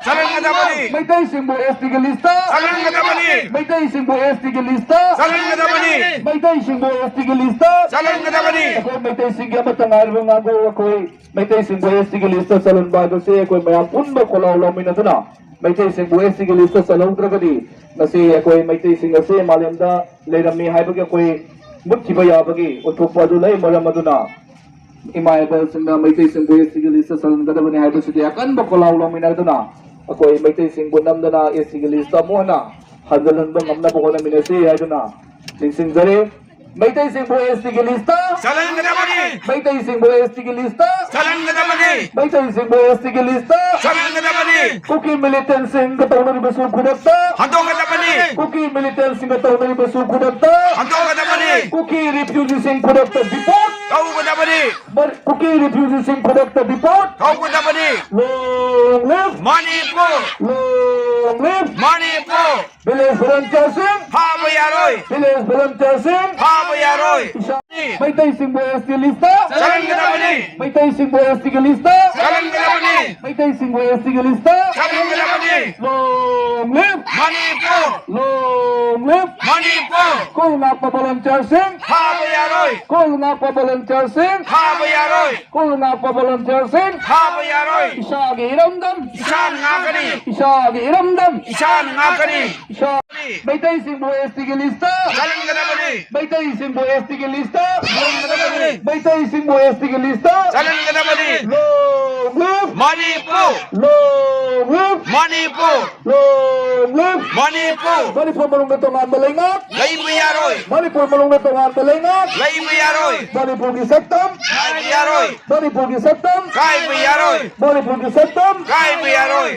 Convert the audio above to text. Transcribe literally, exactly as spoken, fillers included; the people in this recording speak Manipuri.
ꯆꯜꯍꯟꯒꯗꯕꯅꯤ꯫ ꯃꯩꯇꯩꯁꯤꯡꯕꯨ ꯑꯦꯁ ꯇꯤꯒꯤ ꯂꯤꯁꯇ ꯆꯜꯍꯟꯒꯗꯕꯅꯤ꯫ ꯃꯩꯇꯩꯁꯤꯡꯕꯨ ꯑꯦꯁ ꯇꯤꯒꯤ ꯂꯤꯁꯇ ꯆꯜꯍꯟꯒꯗꯕꯅꯤ꯫ ꯃꯩꯇꯩꯁꯤꯡꯕꯨ ꯑꯦꯁ ꯇꯤꯒꯤ ꯂꯤꯁꯇ ꯆꯜꯍꯟꯒꯗꯕꯅꯤ꯫ ꯑꯩꯈꯣꯏ ꯃꯩꯇꯩꯁꯤꯡꯒꯤ ꯑꯃꯠꯇ ꯉꯥꯏꯔꯕ ꯉꯥꯡꯕ ꯑꯩꯈꯣꯏ ꯃꯩꯇꯩꯁꯤꯡꯕꯨ ꯑꯦꯁ ꯇꯤꯒꯤ ꯂꯤꯁꯇ ꯆꯜꯍꯟꯕ ꯍꯥꯏꯕꯁꯤ ꯑꯩꯈꯣꯏ ꯃꯌꯥꯝ ꯄꯨꯟꯕ ꯈꯣꯜꯂꯥꯎ ꯂꯥꯎꯃꯤꯟꯅꯗꯨꯅ ꯃꯩꯇꯩꯁꯤꯡꯕꯨ ꯑꯦꯁ ꯇꯤꯒꯤ ꯂꯤꯁꯇ ꯆꯜꯍꯧꯗ꯭ꯔꯒꯗꯤ ꯉꯁꯤ ꯑꯩꯈꯣꯏ ꯃꯩꯇꯩꯁꯤꯡ ꯑꯁꯤ ꯃꯥꯂꯦꯝꯗ ꯂꯩꯔꯝꯃꯤ ꯍꯥꯏꯕꯒꯤ ꯑꯩꯈꯣꯏ ꯃꯨꯠꯈꯤꯕ ꯌꯥꯕꯒꯤ ꯑꯣꯏꯊꯣꯛꯄ ꯑꯗꯨ ꯂꯩ꯫ ꯃꯔꯝ ꯑꯗꯨꯅ ꯏꯃꯥ ꯏꯕꯦꯜꯁꯤꯡꯅ ꯃꯩꯇꯩꯁꯤꯡꯕꯨ ꯑꯦꯁ ꯇꯤꯒꯤ ꯂꯤꯁꯇ ꯆꯜꯍꯟꯒꯗꯕꯅꯤ ꯍꯥꯏꯕꯁꯤꯗꯤ ꯑꯀꯟꯕ ꯈꯣꯜꯂꯥꯎ ꯂꯥꯎꯃꯤꯟꯅꯗꯨꯅ ꯑꯩꯈꯣꯏ ꯃꯩꯇꯩꯁꯤꯡꯕꯨ ꯅꯝꯗꯅ ꯑꯦꯁ ꯇꯤꯒꯤ ꯂꯤꯁꯇ ꯑꯃꯨꯛ ꯍꯟꯅ ꯍꯟꯖꯤꯜꯍꯟꯕ ꯉꯝꯅꯕ ꯍꯣꯠꯅꯃꯤꯟꯅꯁꯤ ꯍꯥꯏꯗꯨꯅ ꯅꯤꯡꯁꯤꯡꯖꯔꯤ꯫ ꯃꯩꯇꯩꯁꯤꯡꯕꯨ ꯑꯦꯁ ꯇꯤꯒꯤ ꯂꯤꯁꯇ ꯆꯜꯍꯟꯒꯗꯕꯅꯤ꯫ ꯃꯩꯇꯩꯁꯤꯡꯕꯨ ꯑꯦꯁ ꯇꯤꯒꯤ ꯂꯤꯁꯇ ꯆꯜꯍꯟꯒꯗꯕꯅꯤ꯫ ꯃꯩꯇꯩꯁꯤꯡꯕꯨ ꯑꯦꯁ ꯇꯤꯒꯤ ꯂꯤꯁꯇ ꯆꯜꯍꯟꯒꯗꯕꯅꯤ꯫ ꯀꯨꯀꯤ ꯃꯤꯂꯤꯇꯦꯟꯁꯤꯡꯒ ꯇꯧꯅꯔꯤꯕꯁꯨ ꯈꯨꯗꯛꯇ ꯍꯟꯗꯣꯛꯀꯗꯕꯅꯤ꯫ ꯀꯨꯀꯤ ꯃꯤꯂꯤꯇꯦꯟꯁꯤꯡꯒ ꯇꯧꯅꯔꯤꯕꯁꯨ ꯈꯨꯗꯛꯇ ꯍꯟꯗꯣꯛꯀꯗꯕꯅꯤ꯫ ꯀꯨꯀꯤ ꯔꯤꯐ꯭ꯌꯨꯖꯤꯁꯤꯡ ꯈꯨꯗꯛꯇ ꯗꯤꯄꯣꯔꯠ ꯇꯧꯒꯗꯕꯅꯤ꯫ ꯃꯔ-, ꯀꯨꯀꯤ ꯔꯤꯐ꯭ꯌꯨꯖꯤꯁꯤꯡ ꯈꯨꯗꯛꯇ ꯗꯤꯄꯣꯔꯠ ꯇꯧꯒꯗꯕꯅꯤ꯫ Long live ꯃꯅꯤꯄꯨꯔ! Long live ꯃꯅꯤꯄꯨꯔ! ꯚꯤꯂꯦꯖ ꯚꯣꯂꯨꯟꯇꯤꯌꯔꯁꯤꯡ ꯐꯥꯕ ꯌꯥꯔꯣꯏ! ꯚꯤꯂꯦꯖ ꯚꯣꯂꯨꯟꯇꯤꯌꯔꯁꯤꯡ ꯐꯥꯕ ꯌꯥꯔꯣꯏ! ꯏꯁꯥ-, ꯃꯩꯇꯩꯁꯤꯡꯕꯨ ꯑꯦꯁ ꯇꯤ ꯂꯤꯁꯇ ꯆꯜꯍꯟꯒꯗꯕꯅꯤ! ꯃꯩꯇꯩꯁꯤꯡꯕꯨ ꯑꯦꯁ ꯇꯤꯒꯤ ꯂꯤꯁꯇ ꯆꯜꯍꯟꯒꯗꯕꯅꯤ! ꯃꯩꯇꯩꯁꯤꯡꯕꯨ ꯑꯦꯁ ꯇꯤꯒꯤ ꯂꯤꯁꯇ ꯆꯜꯍꯟꯒꯗꯕꯅꯤ! Long live ꯃꯅꯤꯄꯨꯔ! Long live ꯃꯅꯤꯄꯨꯔ! ꯈꯨꯜ ꯉꯥꯛꯄ ꯚꯣꯂꯨꯟꯇꯤꯌꯔꯁꯤꯡ ꯐꯥꯕ ꯌꯥꯔꯣꯏ! ꯈꯨꯜ ꯉꯥꯛꯄ ꯚꯣꯂꯨꯟꯇꯤꯌꯔꯁꯤꯡ ꯐꯥꯕ ꯌꯥꯔꯣꯏ! ꯈꯨꯜ ꯉꯥꯛꯄ ꯚꯣꯂꯨꯟꯇꯤꯌꯔꯁꯤꯡ ꯐꯥꯕ ꯌꯥꯔꯣꯏ! ꯏꯁꯥꯒꯤ ꯏꯔꯝꯗꯝ ꯏꯁꯥꯅ ꯉꯥꯛꯀꯅꯤ! ꯏꯁꯥꯒꯤ ꯏꯔꯝꯗꯝ ꯏꯁꯥꯅ ꯉꯥꯛꯀꯅꯤ! ꯏꯁꯥ-, ꯃꯩꯇꯩꯁꯤꯡꯕꯨ ꯑꯦꯁ ꯇꯤꯒꯤ ꯂꯤꯁꯇ ꯆꯜꯍꯟꯒꯗꯕꯅꯤ! ꯃꯩꯇꯩꯁꯤꯡꯕꯨ ꯑꯦꯁ ꯇꯤꯒꯤ ꯂꯤꯁꯇ ꯆꯜꯍꯟꯒꯗꯕꯅꯤ! ꯃꯩꯇꯩꯁꯤꯡꯕꯨ ꯑꯦꯁ ꯇꯤꯒꯤ ꯂꯤꯁꯇ ꯆꯜꯍꯟꯒꯗꯕꯅꯤ! Long live ꯃꯅꯤꯄꯨꯔ! Long live ꯃꯅꯤꯄꯨꯔ! Long live ꯃꯅꯤꯄꯨꯔ! ꯃꯅꯤꯄꯨꯔ ꯃꯅꯨꯡꯗ ꯇꯣꯉꯥꯟꯕ ꯂꯩꯉꯥꯛ ꯂꯩꯕ ꯌꯥꯔꯣꯏ! ꯃꯅꯤꯄꯨꯔ ꯃꯅꯨꯡꯗ ꯇꯣꯉꯥꯟꯕ ꯂꯩꯉꯥꯛ ꯂꯩꯕ ꯌꯥꯔꯣꯏ! ꯃꯅꯤꯄꯨꯔꯒꯤ ꯁꯛꯇꯝ ꯀꯥꯏꯕ ꯌꯥꯔꯣꯏ! ꯃꯅꯤꯄꯨꯔꯒꯤ ꯁꯛꯇꯝ ꯀꯥꯏꯕ ꯌꯥꯔꯣꯏ! ꯃꯅꯤꯄꯨꯔꯒꯤ ꯁꯛꯇꯝ ꯀꯥꯏꯕ ꯌꯥꯔꯣꯏ!